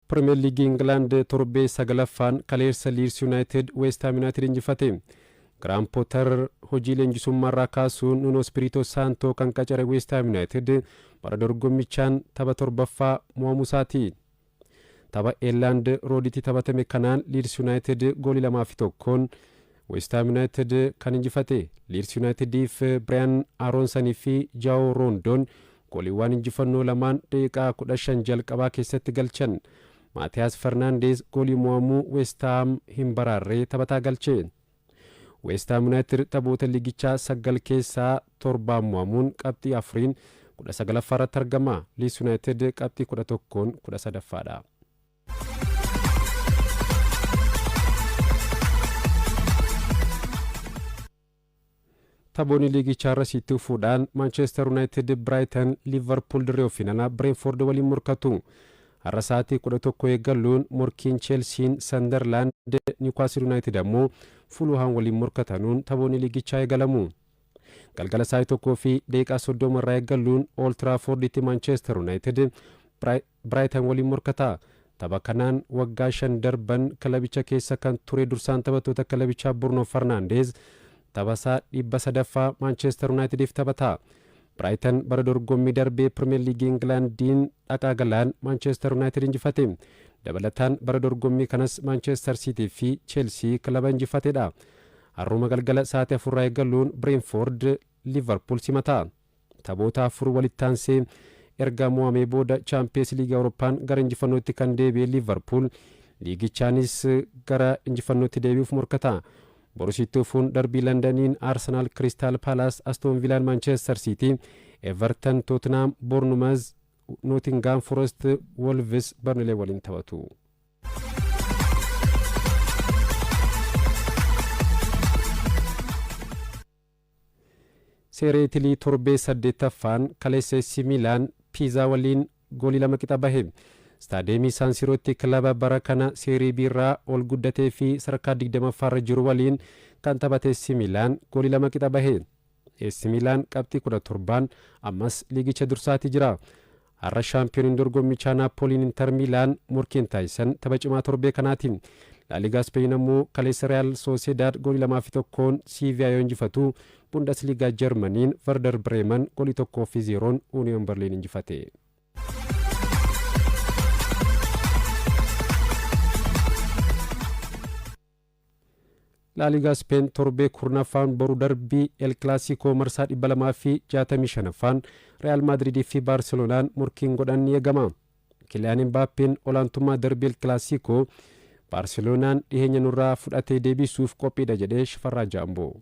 Pirimeer Liigii Ingilaand torbee sagalaffaan kaleessa Liids Yuunaayitid Weestaam Yuunaayitid injifate. Giraam Pootar hojii leenjisummaarraa kaasuun Nuno Ispiriitoo Saantoo kan qacare Weestaam Yuunaayitid bara dorgommichaan tapha torbaffaa mo'amuusaati. Tapha Eellaand Rooditti taphatame kanaan Liids Yuunaayitid goolii 2 fi 1n Weestaam Yuunaayitid kan injifate. Liids Yuunaayitidiif Biriyaan Aroonsanii fi Jaawoo Roondoon gooliiwwan injifannoo lamaan daqiiqaa 15 jalqabaa keessatti galchan. Maatiyaas Fernaandeez goolii mo'amuu Weestaam hin baraarree taphataa galche. Weestaam Yuunaayitid taphoota liigichaa sagal keessaa torbaan mo'amuun qabxii afuriin 19ffaa irratti argama. Liids Yuunaayitid qabxii 11n 13ffaadha. Taphoonni liigichaa irra sitti fuudhaan Maanchestar Yuunaayitid Biraaytan, Liivarpuul dirree ofiin alaa Bireenfoord waliin morkatu. Har'a sa'aatii 11 eegaluun morkiin Cheelsiin Sandarlaand, Niwukaasil Yuunaayitid ammoo Fuluhaan waliin morkatanuun taphoonni liigichaa eegalamu. Galgala sa'aatii 1:30 irraa eegaluun Ool Tiraafoorditti Maanchestar Yuunaayitid Biraaytan waliin morkata. Tapha kanaan waggaa 5 darban kilabicha keessa kan ture dursaan taphattoota kilabichaa Burnoo Farnaandeez taphasaa 300ffaa Maanchestar Yuunaayitidiif taphata. Biraaytan bara dorgommii darbee Pirimeer Liigii Ingilaandiin dhaqaa galaan Maanchestar Yuunaayitid injifate. Dabalataan bara dorgommii kanas Maanchestar Siitii fi Cheelsii kilaba injifatedha. Har'uma galgala sa'aatii afurraa eegaluun Bireenfoord Liivarpuul simata. Taphoota afur walitti aansee erga mo'amee booda Chaampiyeens Liigii Awurooppaan gara injifannootti kan deebi'e Liivarpuul liigichaanis gara injifannootti deebi'uuf morkata. Borusiitti dhufuun darbii Londaniin Arsenaal Kiristaal Paalaas, Astoon Viilaan Maanchestar Siitii, Everton Tottenham, Boornumaz Nootingaam Forest, Wolves Barnilee waliin taphatu. Seeree Itilii torbee saddeettaffaan kaleessa AC Miilaan Piizaa waliin goolii 2 qixa bahe. Staadeemii Saansirootti kilaba bara kana Seerii B irraa ol guddatee fi sadarkaa 20ffaarra jiru waliin kan taphate AC Miilaan goolii 2 qixa bahe. AC Miilaan qabxii 17n ammas liigicha dursaatii jira. Har'a shaampiyooniin dorgommichaa Naappooliin Inter Miilaan morkiin taasisan tapha cimaa torbee kanaati. Laaligaa Speen ammoo kaleessa Real Sociedad goolii 2 fi 1n Siiviyaa yoo injifatu, Bundesliigaa Jarmaniin Werder Bremen goolii 1 fi 0n Union Berliin injifate. Laaligaa Speen torbee 10ffaan boru darbii El Clasico marsaa 265ffaan Real Maadridii fi Baarseloonaan morkiin godhan ni eegama. Kiliyaan Imbaappeen olaantummaa darbii El Clasico Baarseloonaan dhiheenya nurraa fudhatee deebisuuf qophiidha jedhee Shifarraa Jaamboo.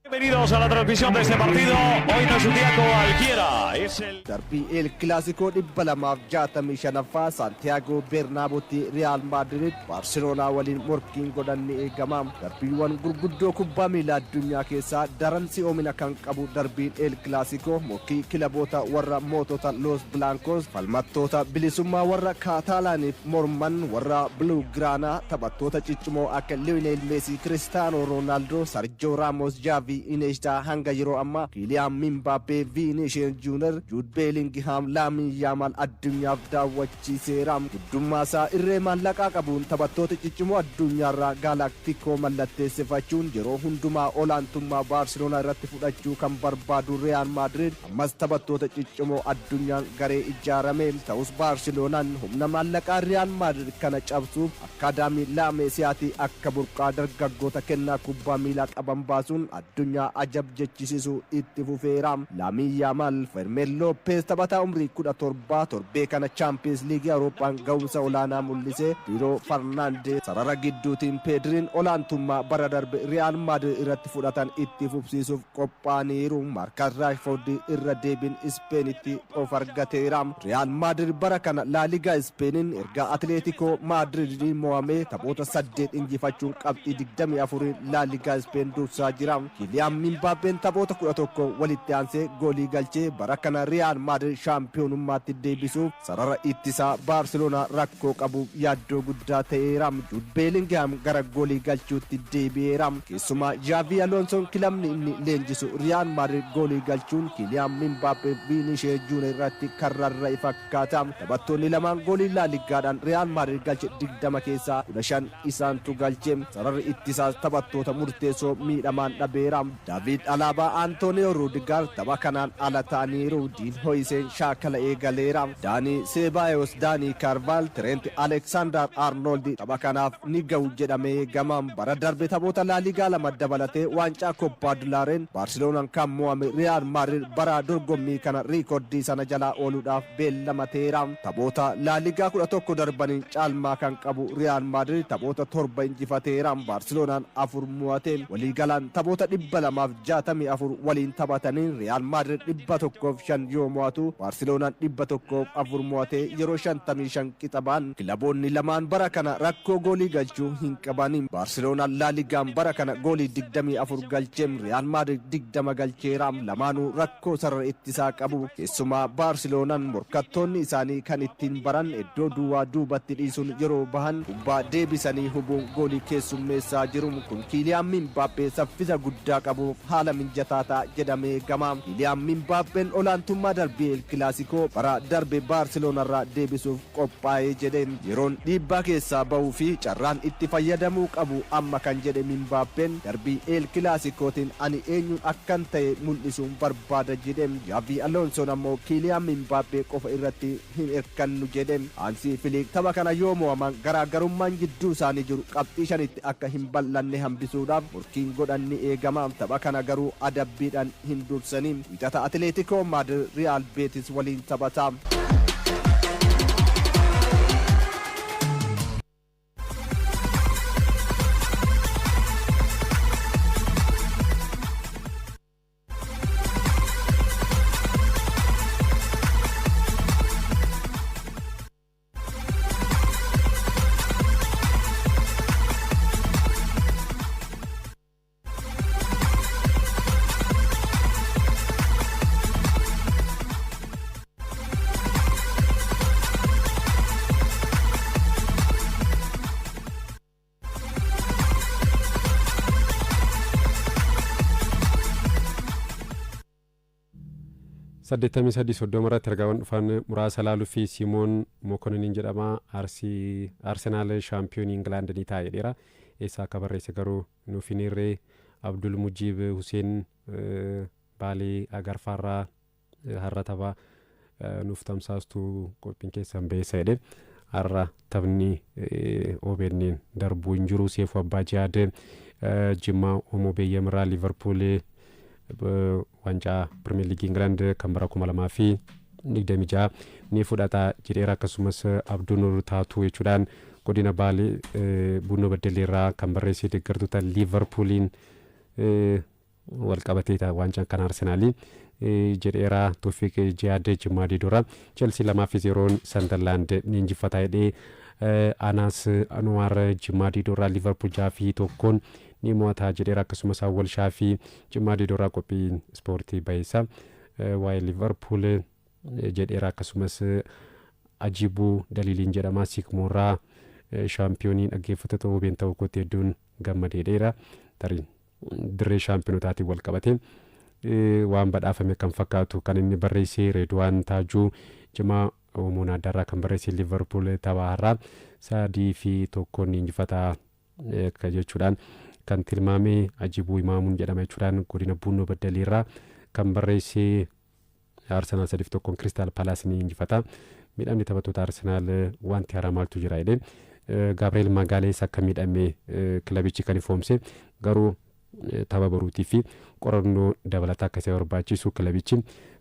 Bienvenidos a la transmisión de este partido. Hoy no es un día cualquiera. Es el Darbii El Kilasikoo 265ffaa Saantiyaagoo Beernaabotti Riyaal Maadrid Baarseloonaa waliin morkiin godhan ni eegama. Darbiiwwan gurguddoo kubbaa miilaa addunyaa keessaa daran si'oomina kan qabu darbiin El Kilasikoo morkii kilaboota warra mootota Los Blancos, falmattoota bilisummaa warra Kaataalaaniif morman warra Blaugrana, taphattoota ciccimoo akka Lionel Messi, Kiristaanoo Roonaaldoo, Sarjoo Raamos, Jaavi Ineestaa hanga yeroo ammaa Kiiliyaan Mimbaappee, Viinishiin Juunar, Juud Beelingihaam, Laamin Yaamaal addunyaaf daawwachiiseera. Guddummaa isaa irree maallaqaa qabuun taphattoota ciccimoo addunyaarraa Gaalaaktikoo mallatteessifachuun yeroo hundumaa olaantummaa Baarseloonaa irratti fudhachuu kan barbaadu Riyaal Maadrid ammas taphattoota ciccimoo addunyaan garee ijaarame. Ta'us Baarseloonaan humna maallaqaa Riyaal Maadrid kana cabsuuf akkaadaamii Laameesiyaatii akka burqaa dargaggoota kennaa kubbaa miilaa qaban baasuun addunyaa ajab jechisiisu itti fufeera. Laamiin Yaamaal, Fermeen Loopeez taphataa umrii 17 torbee kana Chaampiyeens Liigii Awurooppaan ga'umsa olaanaa mul'ise Biiroo Farnaandee, sarara gidduutiin Peedriin olaantummaa bara darbe Riyaal Maadrid irratti fudhatan itti fufsiisuuf qophaa'aniiru. Maarkas Raashfoordi irra deebiin Ispeenitti of argateera. Riyaal Maadrid bara kana Laaligaa Ispeeniin erga Atileetikoo Maadridiin mo'amee taphoota saddeet injifachuun qabxii 24 Laaligaa Ispeen dursaa jira. Kiiliyaan Mimbaappeen taphoota 11 walitti aansee goolii galchee bara kana Riyaal Maadrid shaampiyoonummaatti deebisuuf sarara ittisaa Baarseloonaa rakkoo qabuuf yaaddoo guddaa ta'eera. Juud Beelingihaam gara goolii galchuutti deebi'eera. Keessumaa Jaavii Aloonsoon kilabni inni leenjisu Riyaal Maadrid goolii galchuun Kiiliyaan Mimbaappee Viinishees Juuniyer irratti kan rarra'e fakkaata. Taphattoonni lamaan goolii Laaligaadhaan Riyaal Maadrid galche 20 keessaa 15 isaantu galche. Sararri ittisaas taphattoota murteessoo miidhamaan dhabeera. Daavid Alaabaa, Antooniyoo Ruudigaar tapha kanaan ala ta'aniiru. Diin Hoyiseen shaakala eegaleera. Daanii Seebaayos, Daanii Kaarvaal, Tireent Aleksaandar Arnooldi tapha kanaaf ni ga'u jedhamee eegama. Bara darbe taphoota Laaligaa lama dabalatee waancaa Koppaa Dulaareen Baarseloonaan kan mo'ame Riyaal Maadrid bara dorgommii kana riikoordii sana jalaa ooluudhaaf beellamateera. Taphoota Laaligaa 11 darbaniin caalmaa kan qabu Riyaal Maadrid taphoota torba injifateera. Baarseloonaan afur mo'ate. Waliigalaan taphoota 264 waliin taphatanii Riyaal Maadrid 105 yoo mo'atu, Baarseloonaan 104 mo'atee yeroo 55 qixa ba'an. Kilaboonni lamaan bara kana rakkoo goolii galchuu hin qaban. Baarseloonaan Laaligaan bara kana goolii 24 galchee, Riyaal Maadrid 20 galcheera. Lamaanuu rakkoo sarara ittisaa qabu. Keessumaa Baarseloonaan morkattoonni isaanii kan ittiin baran iddoo duwwaa duubatti dhiisuun yeroo bahan kubbaa deebisanii hubuun goolii keessummeessaa jiru. Kun Kiiliyaan Mimbaappee saffisa guddaa qabuuf haala mijataa ta'a jedhamee eegama. Kiiliyaan Mimbaappeen olaantummaa darbii El Kilaasikoo bara darbe Baarseloonarraa deebisuuf qophaa'ee jedhe. Yeroon dhiibbaa keessaa bahuu fi carraan itti fayyadamuu qabu amma kan jedhe Mimbaappeen, darbii El Kilaasikootiin ani eenyuun akkan ta'e mul'isuun barbaada jedhe. Jaavi Aloonsoon ammoo Kiiliyaan Mimbaappee qofa irratti hin hirkannu jedhe. Haansii Filiik tapha kana yoo mo'aman garaagarummaan jidduu isaanii jiru qabxii shanitti akka hin bal'anne hambisuudhaaf murkiin godhan ni eegama. Tapha kana garuu adabbiidhaan hin dursanii. Wixata Atileetikoo Maadrid Riyaal Beetis waliin taphata. 83:30 irratti ergaawwan dhufan muraasa laaluu fi Simoon Mokononiin jedhama. Arsii Arsenaal shaampiyoonii Ingilaand ni ta'a jedheera. Eessaa akka barreesse garuu nuuf hin hirree. Abdul Mujiib Huseen Baalee Agarfaarraa har'a tapha nuuf tamsaastu, qophiin keessan beessa jedhe. Har'a taphni OBN darbuu hin jiru. Seefuu Abbaa Jihaad Jimmaa Omoo Beeyyamirraa Liivarpuul waancaa Pirimeer Liigii Ingilaand kan bara 2026 ni fudhata jedheera. Akkasumas Abduu Nur Taatuu jechuudhaan godina Baalee Bunnoo Baddalleerraa kan barreesse, deeggartoota Liivarpuuliin wal qabatee waancaan kan Arsenaalii jedheera. Tuufiq Jihaad Jimmaa Diidora, Chelsii 2-0n Sandarlaand ni injifata jedhee. Anaas Anuwaar Jimmaa Diidorraa Liivarpuul 6-1n ni mo'ata jedheera. Akkasumas Awwal Shaafii Jimmaa Diidorraa qophiin ispoortii baheessa waa'ee Liivarpuul jedheera. Akkasumas Ajibuu Daliiliin jedhama Siikmoorraa, shaampiyoonii dhaggeeffattoota OBN ta'uu kootti hedduun gammadeedheera. Tarii dirree shaampiyoonotaatiin wal qabate waan badhaafame kan fakkaatu kan inni barreesse. Reedwaan Taajuu Jimaa Oomoon Addaarraa kan barreesse, Liivarpuul tapha har'aa 3-1n injifata jechuudhaan kan tilmaame. Ajibuu Imaamuun jedhama jechuudhaan godina Bunnoo Baddaliirraa kan barreesse, Arsenaal 3-1n Kiristaal Paalaas ni injifata. Miidhamni taphattoota Arsenaal wanti haaraa maaltu jira jedhee. Gabriel Magaalees akka miidhame kilabichi kan ifoomse, garuu tapha boruutii fi qorannoo dabalataa akka isa barbaachisu kilabichi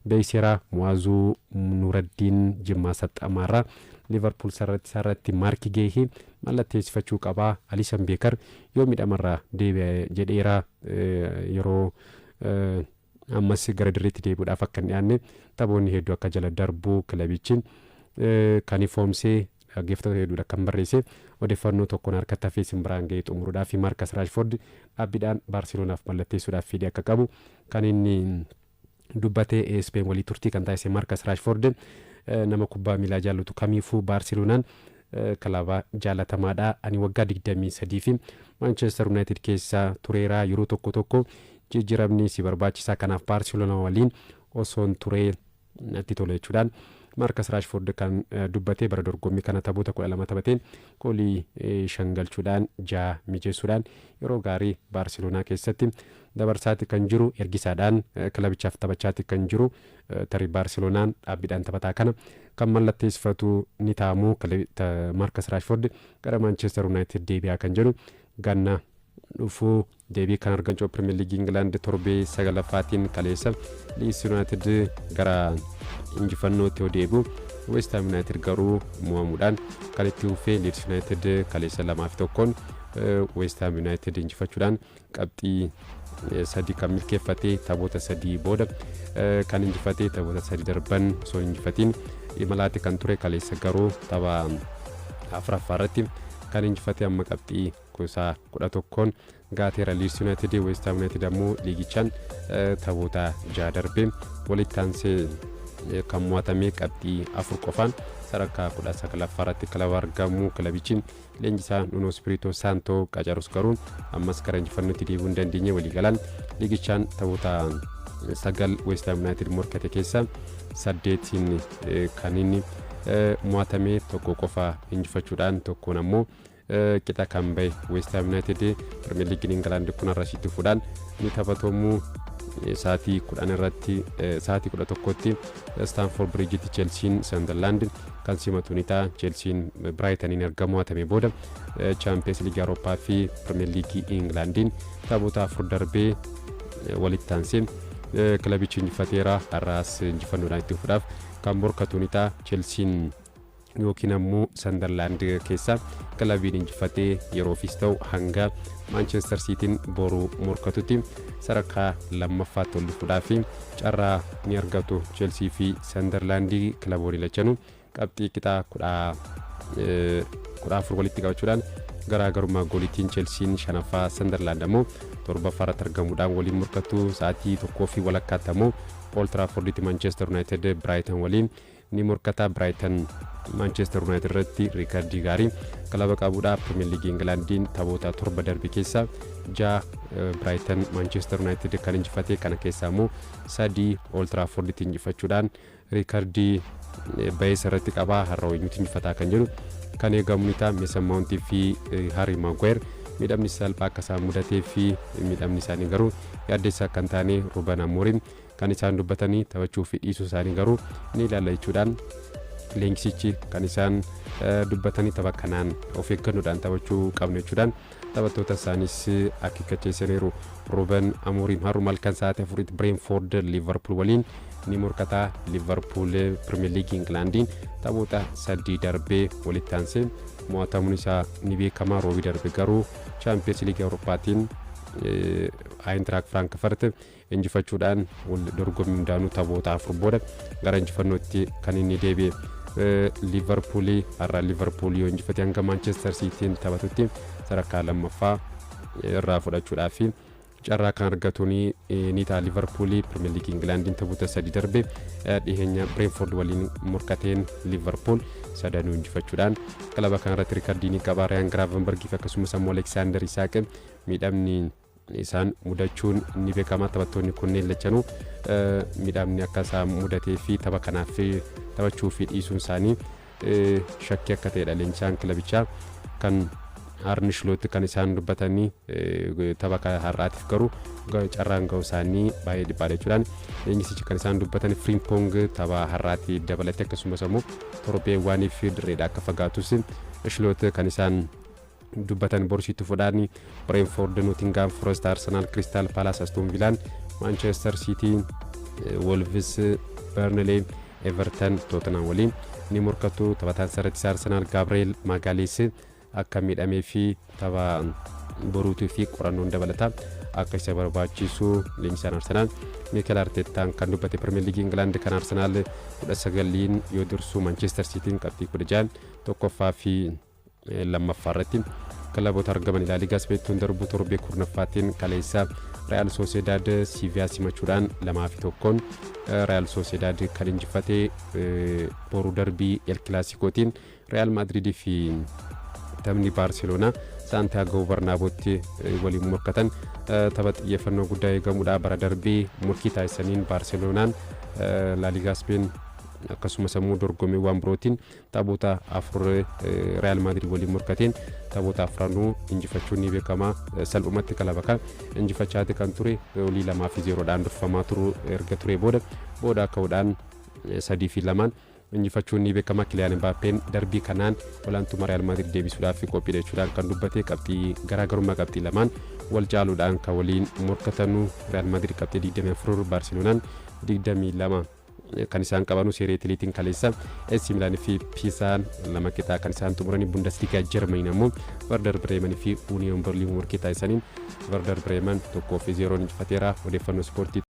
beeksiseera. Muwaazuu Nuraddiin Jimmaa Saxxamaarraa, Liivarpuul sarratti Maarki Geehii mallatteessifachuu qabaa. Alisan Beekar yoo miidhamarraa deebi'e jedheera. Yeroo ammas gara dirreetti deebi'uudhaaf akka hin dhiyaanne taphoonni hedduu akka jala darbuu kilabichi kan ifoomse. Dhaggeeffattoota hedduudha kan barreesse. Odeeffannoo tokkoon harkatti hafee isin biraan ga'ee xumuruudhaaf, Maarkas Raashfoord dhaabbiidhaan Baarselonaaf mallatteessuudhaaf fedhii akka qabu kan inni dubbatee. ESPN walii turtii kan taasise Maarkas Raashfoord, nama kubbaa miilaa jaallatu kamiifuu Baarseloonaan kilaba jaalatamaadha. Ani waggaa 23 fi Maanchestar Yuunaayitid keessa tureera. Yeroo tokko tokko jijjiiramni si barbaachisaa, kanaaf Baarseloonaa waliin osoon turee natti tola jechuudhaan Maarkas Raashfoord kan dubbatee. Bara dorgommii kana taphoota 12 taphateen goolii 5 galchuudhaan, 6 mijeessuudhaan yeroo gaarii Baarseloonaa keessatti dabarsaati kan jiru. Ergisaadhaan kilabichaaf taphachaati kan jiru. Tarii Baarseloonaan dhaabbiidhaan taphataa kana kan mallatteessifatu ni ta'amu, Maarkas Raashfoord gara Maanchestar Yuunaayitid deebi'aa kan jedhu ganna dhufuu deebii kan argachuu. Pirimeer Liigii Ingilaand torbee sagalaffaatiin kaleessa Liis Yuunaayitid gara injifannootti yoo deebi'u, West Ham Yuunaayitid garuu mo'amuudhaan kan itti fufee. Liids Yuunaayitid kaleessa 2-1n West Ham Yuunaayitid injifachuudhaan qabxii 3 kan milkeeffatee, taphoota 3 booda kan injifatee. Taphoota 3 darban osoo injifatiin imalaatti kan ture, kaleessa garuu tapha afuraffaa irratti kan injifatee amma qabxii kuusaa 11n gaateera Liids Yuunaayitid. West Ham Yuunaayitid ammoo liigichaan taphoota 6 darbee walitti aansee kan mo'atamee qabxii 4 qofaan sadarkaa 19ffaa irratti kilaba argamu. Kilabichi leenjisaa Nuno Espirito Santo qacarus garuu ammas gara injifannootti deebi'uu hin dandeenye. Waliigalaan liigichaan taphoota 9 West Ham United morkate keessa 8n kan inni mo'atame, 1 qofa injifachuudhaan tokkoon ammoo qixa kan bahe West Ham United. Premier League England kun har'a sitti fuudhaan ni taphatamu. Sa'aatii 10 irratti, sa'aatii 11tti Stamford Bridgetti Chelsiin Sunderland kan simatu ni ta'a. Chelsiin Brightonin erga mo'atame booda Champions League Awurooppaa fi Premier League Englandiin taphoota 4 darbee walitti aansee kilabichi injifateera. Har'aas injifannoodhaan itti fuudhaaf kan morkatu ni ta'a. Chelsiin yookiin ammoo Sunderland keessa kilabiin injifatee yeroofis ta'u hanga Manchester Cityin boru morkatutti sadarkaa lammaffaatti ol dhufuudhaaf carraa ni argatu. Chelsea fi Sunderland kilaboonni lachanuu qabxii qixaa 14 walitti qabachuudhaan garaagarummaa gooliitiin Chelsiin shanaffaa, Sunderland ammoo torbaffaa irratti argamuudhaan waliin morkatu. Sa'aatii 1:30tti ammoo Old Trafforditti Manchester United Brighton waliin ni morkata. Brighton Manchester United irratti riikardii gaarii kilaba qabudha. Premier League Englandiin taphoota 7 darbe keessa 6 Brighton Manchester United kan injifate, kana keessaa immoo 3 Old Trafforditti injifachuudhaan riikardii bayeessa irratti qabaa. Har'a eenyutu injifataa kan jedhu kan eegamu ni ta'a. Mason Mount fi Harry Maguire miidhamni salphaa akka isaan mudatee fi miidhamni isaanii garuu yaaddeessaa akka hin taane Ruben Amorim kan isaan dubbatanii, taphachuu fi dhiisuu isaanii garuu ni ilaalla jechuudhaan leenjisichi kan isaan dubbatanii. Tapha kanaan of eeggannoodhaan taphachuu qabnu jechuudhaan taphattoota isaanis akeekkachiisaniiru. Ruben Amorim har'uma halkan sa'aatii 4tti Brentford Liverpool waliin ni morkata. Liverpool Premier League Englandiin taphoota 3 darbee walitti aansee mo'atamuun isaa ni beekama. Roobii darbe garuu Champions League Awurooppaatiin Eintracht Frankfurt injifachuudhaan dorgommii hundaanuu taphoota 4 booda gara injifannootti kan inni deebi'e. Liverpool har'a Liverpool yoo injifate hanga Manchester Cityin taphatutti sadarkaa lammaffaa irraa fudhachuudhaaf carraa kan argatu ni ta'a. Liverpool Premier League Englandiin taphoota 3 darbe dhiheenya Brentford waliin morkateen Liverpool sadanuu injifachuudhaan kilaba kanarratti riikardii ni qaba. Ryan Gravenberch fi akkasumas ammoo Alexander Isak miidhamni isaan mudachuun ni beekama. Taphattoonni kunneen lachanuu miidhamni akka isaan mudatee fi tapha kanaaf taphachuu fi dhiisuun isaanii shakkii akka ta'edha leenjisaan kilabichaa kan Arne Slot kan isaan dubbatanii. Tapha har'aatiif garuu carraan ga'uu isaanii baay'ee dhiphaadha jechuudhaan leenjisichi kan isaan dubbatan. Frimpong tapha har'aatii dabalatee akkasumas ammoo torbeewwanii fi dirreedha akka fagaatus Slot kan isaan dubbatan. Borsiitti fudhaani Brentford, Nottingham Forest, Arsenal, Crystal Palace, Aston Villa, Manchester City, Wolves, Burnley, Everton, Tottenham waliin ni morkatu. Taphataan sarara Arsenal Gabriel Magalhaes akka miidhamee fi tapha boruutuu fi qorannoon dabalataa Akka isa barbaachisu leenjisaan Arsenaal Mikel Arteetaan kan dubbate. Pirimeer Liigii Ingilaand kan Arsenaal 19n yoo dursu, Manchester Siitiin qabxii 16 tokkoffaa fi lammaffaa irratti kilaboota argaman. Laaligaa Ispeeniin darbuu torbee 10ffaatiin kaleessa Real Sociedad Siiviyaa simachuudhaan 2-1n Real Sociedad kan injifatee. Boruu darbii El Kilasikootiin Real Maadridii fi taphni Baarseloonaa Saantiyaagoo Barnaabootti waliin morkatan tapha xiyyeeffannoo guddaa eegamuudha. Bara darbii morkii taasisaniin Baarseloonaan Laaligaa Speen akkasumas immoo dorgommiiwwan birootiin taphoota afur Real Maadrid waliin morkateen taphoota afranuu injifachuun ni beekama. Salphumatti kilaba kan injifachaati kan ture. Goolii 2-0dhaan durfamaa turu erga ture booda ka'uudhaan 3-2n injifachuun ni beekama. Kiliyaan Mbaappeen darbii kanaan olaantummaa Real Maadrid deebisuudhaaf qophiidha jechuudhaan kan dubbate. Qabxii garaagarummaa qabxii lamaan wal caaluudhaan kan waliin morkatanu Real Maadrid qabxii 24, Baarseloonaan 22 kan isaan qabanu. Seeree Italiitiin kaleessa AC Milaan fi Piisaan 2 qixaa kan isaan xumuranii. Bundesliigaa Jarmaniin ammoo Werder Bremen fi Union Berlin morkii taasisaniin Werder Bremen 1-0n injifateera. Odeeffannoo ispoortii